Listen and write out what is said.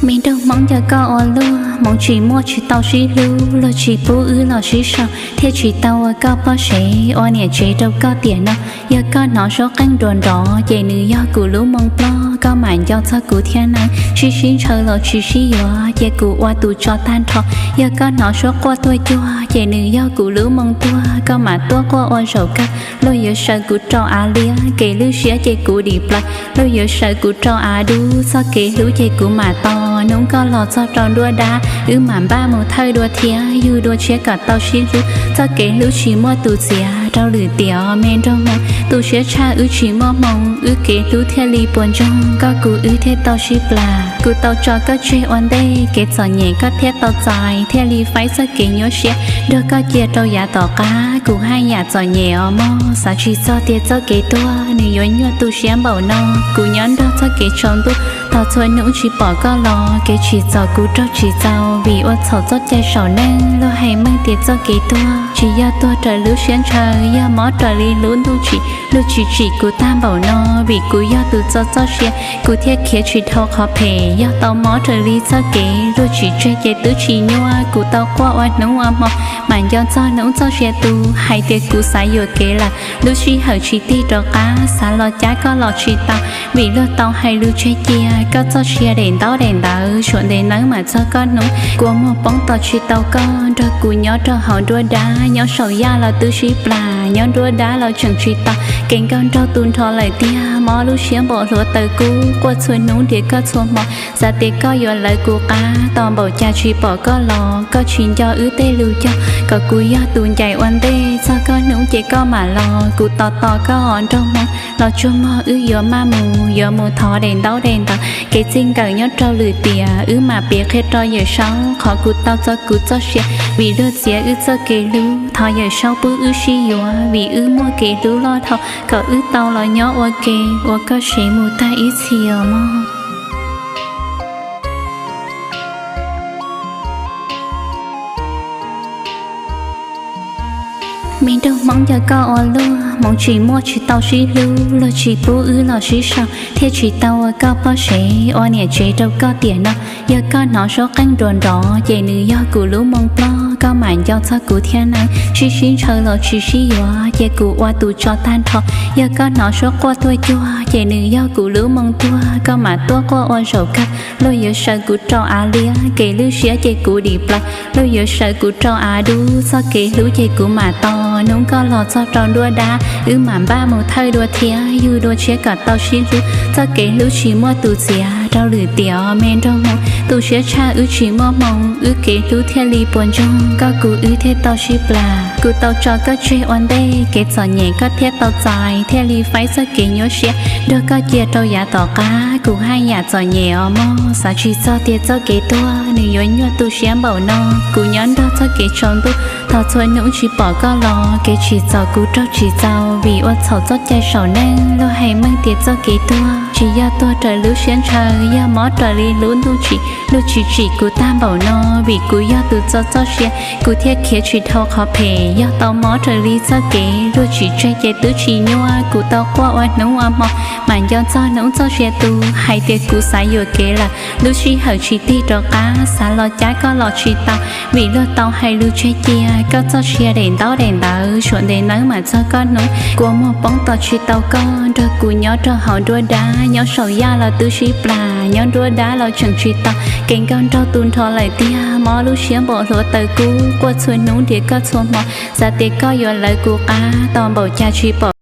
Me nraug Hmoob, yog koj ua luaj, hmoov tsis muaj tsis tau sib hlub, luag tsis pub wb los sib sau, thiaj tsis tau ua koj poj sev, ua niam tsev rau koj tiam no. Yog koj hnov suab qeej nruas nrov, ces nws yog kuv lub moo ploj, koj mam nco txog kuv thiab nawb. Sib sib ntshaw los tsis sib yuav, ces kuv ua tus tso tag nrho. Yog koj hnov suab quaj tuaj cuag, ces nws yog kuv lub moo tuag, koj mam tuaj quaj ua zaum kawg. Luag yuav sawv kuv rau av liab, kev lwj siab ces kuv dim plaws. Luag yuav sawv kuv rau av dub, txoj kev hlub ces kuv mam tos. Hnub koj los txog rau nruab dab, wb mam npaj mus thawj dua thiab, yug dua tshiab kom tau sib hlub. Txoj kev hlub tsis muaj tus txiav, rau lwm tiam os me nraug Hmoob. Tu siab tshaj wb tsis muaj hmoo, wb kev hlub thiaj li puas ntsoog, koj kuv wb thiaj tau sib plam. Kuv tau tso koj tseg ua ntej, kev txom nyem koj thiaj tau txais, thiaj li faib txoj kev nyuaj siab, nrog koj cia rau yav tom qab. Kuv haj yam txom nyem os mog, xav tsis txog tias txoj kev tuag nws yuav nyuaj tu siab npaum no. Kuv nyob nrog txoj kev tsaus ntuj, tos txhua hnub tsis pom koj los, kev tsim txom kuv raug tsis txaus, vim ua txhaum txoj cai saum neej. Luag hais meej tias txoj kev tuag tsis yog tuag raws lub siab ntshaw, yog mob raws li lub ntuj tsim. Luag tsim tsim kuv tag npaum no, vim kuv yog tus txo txoj sia, kuv thiaj khiav tsis dhau qhov phem. Yog tau mob raws li txoj kev, luag tsim tseg ces twb tsis nyuaj. Kuv tau quaj ua hnub ua hmo, mam nco txog hnub txoj sia tu, hais tias kuv xav yuam kev lawm. Lub sij hawm tsis tig rov qab, xav los cab koj los tsis tau, vim luag tau hais lus tseg cia. Koj txoj sia daim ntaub daim ntawv, suav ntev nawb mam txog koj hnub. Kua muag poob tos tsis tau koj, nrog kuv nyob rau hauv nruab dab. Nyob saum yaj los twb sib plam, nyob nruab dab los tseem tsis tau. Kev nkauj nraug tu nrho lawm tiag, mob lub siab npaum hluav taws kub. Quaj txhua hnub nrhiav koj txhua hmo, xav tias koj yuav lawv kuv qab, tos npaum cas tsis pom koj los. Koj tsis nco wb tej lus cog, kom kuv yog tus ncaim ua ntej. Txog koj hnub ces koj mam los, kuv tos tos koj os nraug Hmoob. Los tsuag mog wb yuav maj mus, yuav mus thov daim ntaub daim ntawv. Kev txij nkawm nyob rau lwm tiam, wb mam piav qhia rau Yawm Saub qhov kuv tau txo kuv txoj sia, vim luag txiav wb txoj kev hlub. Thov Yawm Saub pub wb sib yuav, vim wb muaj kev hlub loj dhau, kom wb tau los nyob ua ke, ua koj sev mus tag ib txhis os mog. Me nraug Hmoob, yog koj ua luaj, hmoov tsis muaj tsis tau sib hlub, luag tsis pub wb los sib sau, thiaj tsis tau ua koj poj sev, ua niam tsev rau koj tiam no. Yog koj hnov suab qeej nruas nrov, ces nws yog kuv lub moo ploj, koj mam nco txog kuv thiab nawb. Sib sib ntshaw los tsis sib yuav, ces kuv ua tus tso tag nrho. Yog koj hnov suab quaj tuaj cuag, ces nws yog kuv lub moo tuag, koj mam tuaj quaj ua zaum kawg. Luag yuav sawv kuv rau av liab, kev lwj siab ces kuv dim plaws. Luag yuav sawv kuv rau av dub, txoj kev hlub ces kuv mam tos. Hnub koj los txog rau nruab dab, wb mam npaj mus thawj dua thiab, yug dua tshiab kom tau sib hlub. Txoj kev hlub tsis muaj tus txiav, rau lwm tiam os me nraug Hmoob. Tu siab tshaj wb tsis muaj hmoo, wb kev hlub thiaj li puas ntsoog, koj kuv wb thiaj tau sib plam. Kuv tau tso koj tseg ua ntej, kev txom nyem koj thiaj tau txais, thiaj li faib txoj kev nyuaj siab, nrog koj cia rau yav tom qab. Kuv haj yam txom nyem os mog, xav tsis txog tias txoj kev tuag nws yuav nyuaj tu siab npaum no. Kuv nyob nrog txoj kev tsaus ntuj, tos txhua hnub tsis pom koj los, kev tsim txom kuv raug tsis txaus, vim ua txhaum txoj cai saum neej. Luag hais meej tias txoj kev tuag tsis yog tuag raws lub siab ntshaw, yog mob raws li lub ntuj tsim. Luag tsim tsim kuv tag npaum no, vim kuv yog tus txo txoj sia, kuv thiaj khiav tsis dhau qhov phem. Yog tau mob raws li txoj kev, luag tsim tseg ces twb tsis nyuaj. Kuv tau quaj ua hnub ua hmo, mam nco txog hnub txoj sia tu, hais tias kuv xav yuam kev lawm. Lub sij hawm tsis tig rov qab, xav los cab koj los tsis tau, vim luag tau hais lus tseg cia. Koj txoj sia daim ntaub daim ntawv, suav ntev nawb mam txog koj hnub. Kua muag poob tos tsis tau koj, nrog kuv nyob rau hauv nruab dab. Nyob saum yaj los twb sib plam, nyob nruab dab los tseem tsis tau. Kev nkauj nraug tu nrho lawm tiag, mob lub siab npaum hluav taws kub. Quaj txhua hnub nrhiav koj txhua hmo, xav tias koj yuav lawv kuv qab, tos npaum cas tsis pom